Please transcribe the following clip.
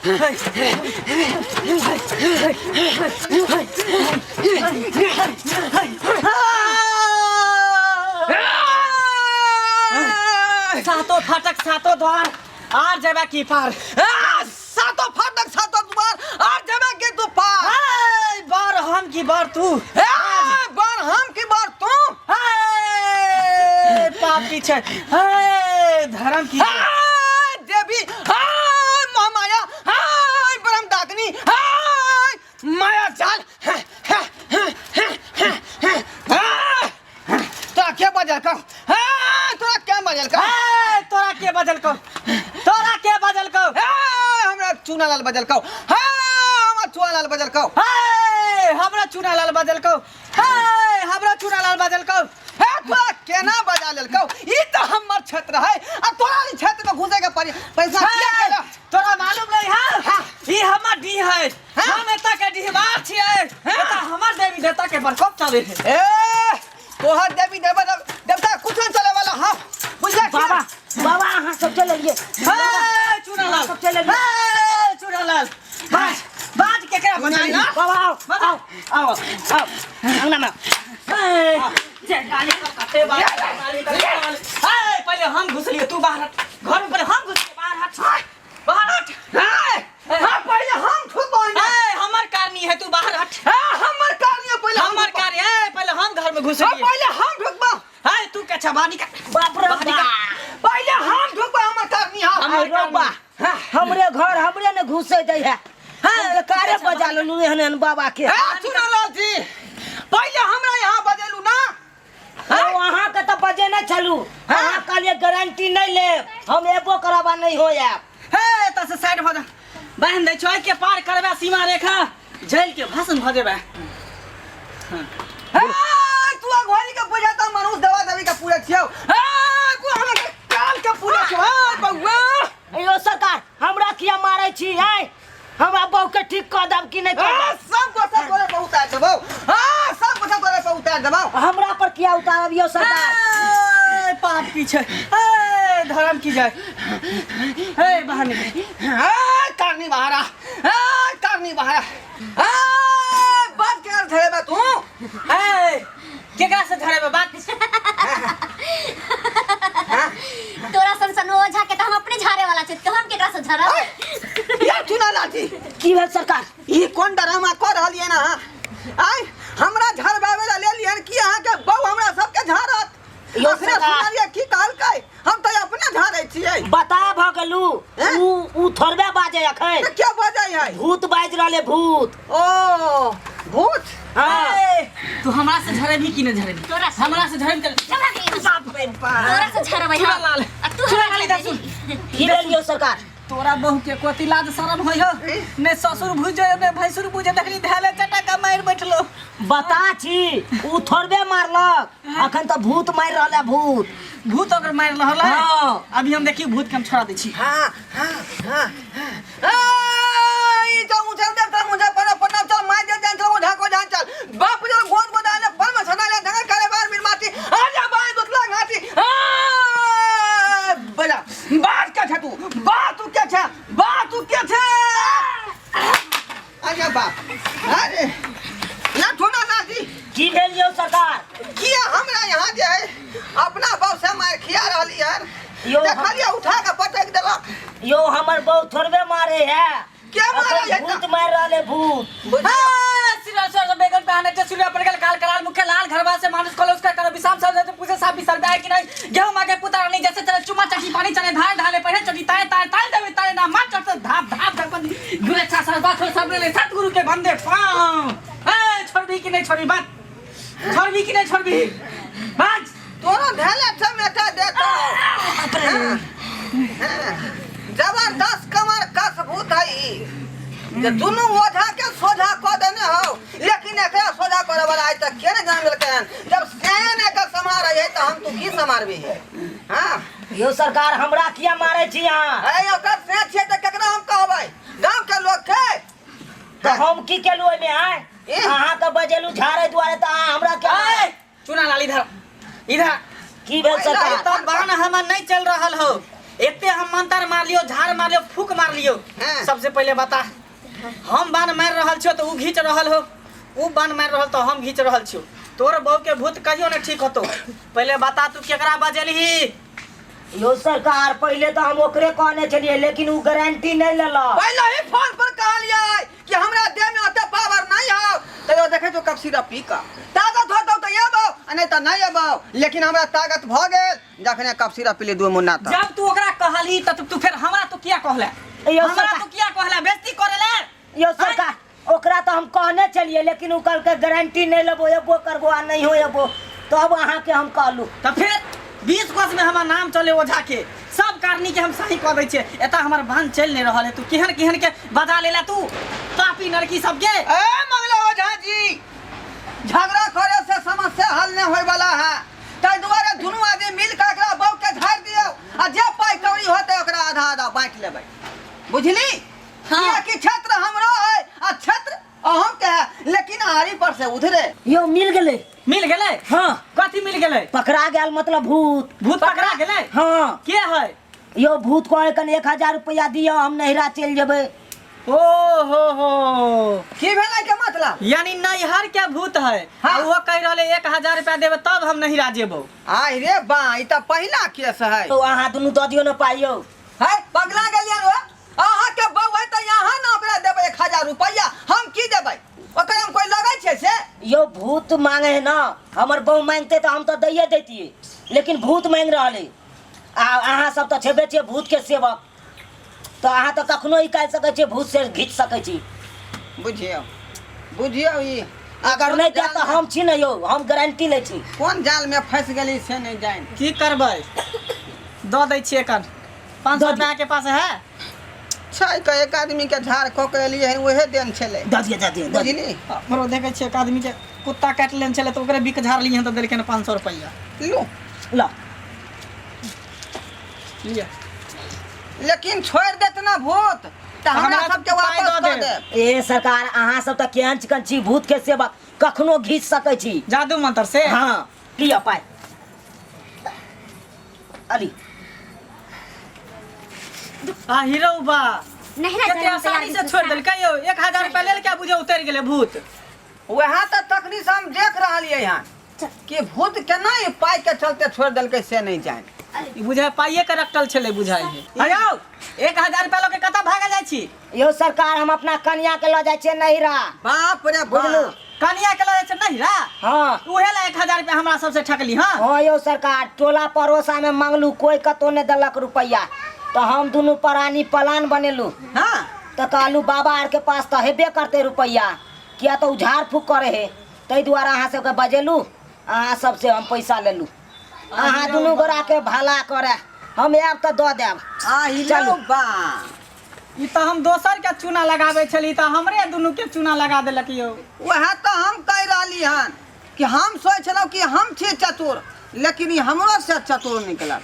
सातो फाटक सातो द्वार आर जेबा की पार। सातो फाटक सातो द्वार आर जेबा के तू पार। ए, बर हम की बर तू। ए, बर हम की बर तू। ए, पाप की छै। ए, धर्म की। ए, देवी, ए, महामाया, ए, ब्रह्म डाकनी, ए, माया जाल। तोरा के बजल कहो? तोरा के बजल कहो? ए, तोरा के बजल कहो? तोरा के बजल कहो? ए, हमरा चूनालाल बजल कहो। हे, हमरा चूनालाल बजल कहो। हे, हमरा चूनालाल बजल कहो। हे, हमरा चूनालाल बजल कहो। हे, तोरा केना बजा लेलकौ? ई तऽ हमर क्षेत्र है आ तोरा ई क्षेत्र में घुसे के पड़ी पैसा किया हे, केला? तोरा मालूम नहीं है, ई हमर डीह है। हम एतऽ के डीहवार छियै। एतऽ हमर देवी देवता के प्रकोप चले है। ए, तोहर देवी देवता देवता कुछ नहीं चले वाला। हाँ, बुझला कि? बाबा, बाबा, अहाँ सब चल एलियै। हे, चूनालाल। सब चल एलियै। हे, चूनालाल, बाज बाज, केकरा बचाई? बाबा, आओ आओ आओ आओ, अंगना में आओ। हे, जे गाली पर कते बार गाली पर हे, पहले हम घुसलिए, तू बाहर हट। घर में पहले हम घुसलिए, बाहर हट, बाहर हट। हे, हाँ, पहले हम ठुकबो। हे, हमर कारनी है, तू बाहर हट। हे, हमर कारनी, पहले हम हमर ठुकबो। कारनी है, पहले हम घर में हाँ, घुसलिए। पहले हम ठुकबो। हे, तू के छबानी का बाप रे बाहर निकल। बाप। पहले हम ठुकबो, हमर कारनी। हाँ, हमर आइ रौ बा, हमरे घर हमरे ने घुसे दै है। हम कारे बजा लेलु एहन एहन बाबा के। हे, चुनालाल जी, पहले हमरा यहाँ बजेलू ना। ओ, अहाँ के तऽ बजे नहि छलू। अहाँ कहलियै गारंटी नहि लेब, हम एबो करब आ नहि हो आयब। हे, तऽ से साइड भऽ जा, बहन दै छो के पार करबे सीमा रेखा, जल के भस्म भऽ जेबे। हे, तू अगवानी के पूजा त मनुष्य दवा देवी के पूजा छियौ। हे, तू हमरा के काल के पूजा छियौ। हे बउआ, यो सरकार, हमरा किया मारै छी? आय हमरा बहू के ठीक कऽ देब कि नहि कऽ हे, देब? सब गोसा तोरे पर उतार देबौ। हां, सब गोसा तोरे पर उतार देबौ। हमरा पर किया उतारब यो सरकार? ए, पाप की छै, ए, धर्म की जाय। हे, बाहर निकल। हे, करनी बहारा, हे, करनी बहारा। हे, बात के धरेबे तू? ए, केकरा से धरेबे बात? तोरा सन सन ओझा के तो हम अपने झाड़े वाला छी, तो हम केकरा से झाड़ब? या चुना लाठी। की भेल सरकार? ई कोन ड्रामा कर रहलियै ना? आय हमरा झड़बावे ला लेलियन कि अहाँ के बहू हमरा सबके झाड़त? यो अखने सरकार। सुनलियै की कहलकै, हम तऽ अपने झाड़ै छियै। बता भऽ गेलू। हैं? ऊ ऊ थोड़बे बाजे अखन। तऽ के बजै है? भूत बाजि रहले, भूत। ओ, भूत। हाँ। ए, तू हमरा से झरेबी कि नहि झरेबी? तोरा से। हमरा से झरेबी तऽ चला गई। बाप रे बाप। तोरा से झरबै हम। चुनालाल। आ तू चुनालाल, हमरा इधर झरबही। सुन। की भेल यौ सरकार? तोरा बहू के कोती लाज शरम होइ हो ने? ससुर भुजे ने भैंसुर भुजे, देखली धैले चटका मारि बैठलो। बता छी, ऊ थोड़बे मारलक, अखन तऽ भूत मारि रहल है, भूत। भूत अगर मारि रहल है? हाँ। अभी हम देखी भूत के हम छोड़ा दै छी। हाँ हाँ हाँ हाँ, ई जो ऊंचा देवता मुझे पर पन्ना चल my they जान चल ओझा को जान चल बाप जो गोद गोदा ने पर में सना ले धंगा करे बार मिर माटी आ जा बाई दुतला घाटी। आ बजा बात क्या छे तू? बात तू क्या छे? बात तू क्या छे? अरे बाप, अरे ना ठोना नाजी। की भेल यौ सरकार? किया हमरा यहाँ जे है अपना बाप से मार खिया रहली यार। यो देखलिए उठा के पटक देलक। यो हमर बहू थोड़बे मारे है। के मारे अखन है? भूत मारि रहले, भूत। हाँ, सिरा सिरा बेगन पे आने चे सूर्य पर गल काल कराल मुख्य लाल घरवा से मानुष खोलो उसका करो विषाम सब जैसे पूछे साहब बिसर जाए कि नहीं गेहूं मांगे पुता नहीं जैसे चले चुमा चटी पानी चले धाय धाले पहले चटी ताए ताए ताए देवे ताए ना मार चढ़ते धाप धाप धपन गुरु अच्छा सर बात हो सब ले सतगुरु के बंदे पाँव। ए, छोड़बी कि नहीं छोड़बी बात? छोड़बी कि नहीं छोड़बी बात? तोरो धेले टमेटा देतो। जबरदस्त कमर कस भूत है ई। जे दुनू ओझा के सोझा कऽ देने हौ, लेकिन एकरा सोझा करे वाला आइ तक के ने जान लेलकै हन। जब सैन एकर सम्हारै है तऽ हम तू की सम्हारबी? हाँ। यौ सरकार, हमरा किया मारै छी अहाँ? है ओकर से छियै तऽ केकरा हम कहबै? गाँव के लोक के। तऽ हम की केलू ओहिमे? आय ए? अहाँ के बजेलू झाड़े दुआरे तऽ अहाँ हमरा क्या? ए, चुना लाल, इधर इधर। की भेल सरकार? तब बाण हमर नहीं चल रहल हो। एते हम मंतर मार लियो, झाड़ मार लियो, फूक मार लियो। हाँ। सबसे पहले बता, हम बाण मार रहल छियो तो ऊ घींच रहल हो, ऊ बाण मार रहल तो हम घींच रहल छियो। तोर बहू के भूत कहियो न ठीक होतो। पहले बता तू केकरा बजेलही? यो सरकार, पहले तो हम ओकरे कहने छलिए, लेकिन उ गारंटी नहीं लेलक। पहले ही फोन पर कहलिए कि हमरा देह में ओते पावर नहीं हो, तैयो देखे जो कफ सिरप पी का ताकत होतौ तो एबौ आ नहीं तो नहीं एबौ, लेकिन हमरा ताकत भ गेल जखने कफ सिरप पी ले दू मुन्ना त। जब तू ओकरा कहली त तू फिर हमरा तू किया कहले? यो हमरा सरकार, तू किया कहले? बेइज्जती करेले? यो सरकार, ओकरा तो हम कहने छलिए, लेकिन उ कहलकै गारंटी नहीं लेबो, एबो करबो आ नहीं हो एबो, तब अहाँ के हम कहलू। त फिर 20 कोस में हमार नाम चले ओझा के, सब कारनी के हम सही कह दै छियै। एता हमर बांध चलि नहीं रहल है, तू केहन केहन के बजा लेला तू पापी नरकी सबके। ए मंगला ओझा जी, झगड़ा करे से समस्या हल नहीं होय वाला है, ताहि दुआरे दुनू आदमी मिल के एकरा बहू के झाड़ि दियौ आ जे पाइ कौड़ी होतै ओकरा आधा आधा बाँटि लेबै, बुझली? हाँ। कि क्षेत्र हमरो है आ क्षेत्र अहूँ के है, लेकिन आरी पर से उधरे। यो मिल गेलै। मिल गेलै? हाँ। कथी मिल गेलै? पकड़ा गेल, मतलब भूत। भूत पकड़ा गेलै? हाँ। के है? यो भूत कहै कन 1000 रुपया दियौ, हम नैहरा चलि जेबै। ओ हो हो, की भेलै के मतलब? यानी नैहर के भूत है। हाँ। आ वो कह रहले 1000 रुपया देबे तब हम नैहरा जेबो। आइ रे बा, ई तऽ पहिला केस है। तो अहाँ दुनू दऽ दियौ ने पाइ यौ। है पगला गेलियन हो, अहाँ के बहू है तऽ यहाँ ने ओकरा देबै 1000 रुपया, हम की देबै ओकरा? हम कोई लगै छै से? यो भूत मांगे है ना, हमर बहू मांगते तऽ हम तऽ दैये दैतियै, लेकिन भूत मांगि रहल है आ अहाँ सब तऽ छेबे छियै भूत के सेवक, तऽ अहाँ तऽ कखनो निकालि सकै छियै, भूत से घीच सकै छी। बुझियौ बुझियौ, ई अगर नहि देत तऽ हम छी ने यौ, हम गारंटी लै छी। कोन जाल में फंस गेली से नहीं जानि। की करबै, दऽ दै छियै एखन 500 रुपया के पास है छै के एक आदमी के झाड़ कऽ के एलियै हन, उहे देन छलै। दऽ दिअ, दऽ दिअ, दऽ दिअ। बुझली? हमरो देखै छियै एक आदमी के कुत्ता काटि लेने छलै तऽ ओकरे बिक झाड़लियै हन तऽ देलकै हन 500 रुपैआ। लू ल लिअ। लेकिन छोड़ि देत ना भूत तऽ हमरा हमरा सबके पाइ वापस दऽ कऽ देब। देब। ए सरकार, अहाँ सब तऽ केहन चिकन छी, भूत के सेवक, कखनो घीच सकै छी जादू मंत्र से। हाँ, लिअ पाइ। अली आ हीरो बा नहिरा कते जाय आसानी से छोड़ देलकै यौ। 1000 रुपया लेल के बुझे उतरि गेलै भूत। वएह तऽ तखनी से हम देख रहलियै हन कि भूत केना ई पाइ के चलते छोड़ि देलकै से नहीं जानि। ई बुझाय पाइए के रखल छलै बुझाइ है। हयौ 1000 रुपया लऽ के कतऽ भागल जाइ छी? यौ सरकार, हम अपना कनिया के लऽ जाइ छियै नैहरा। बाप रे बुझलू? बाप। कनिया के लऽ जाइ छै नैहरा? हाँ। उहे ला 1000 रुपया हमरा सबसे ठकली? हाँ हाँ यौ सरकार, टोला पड़ोसा में मंगलू, कोई कतौ नहीं देलक रुपया, तो हम दुनू प्राणी प्लान बनेलू। हाँ। तो कहलू बाबा आर के पास तो हेबे करते रुपया, किया तो झाड़ फूक करे है, ताहि दुआरे अहाँ सबके बजेलू, अहाँ सबसे हम पैसा लेलू। अहाँ दुनू गोरा के भला करे, हम आयब तऽ दऽ देब। आ चलू। बा ई तऽ हम दोसर के चूना लगाबै छली तऽ हमरे दुनू के चूना लगा देलक यौ। वएह तऽ हम कहि रहली हन कि हम सोच छलहुँ कि हम छी चतुर, लेकिन ई हमरो से चतुर निकलल।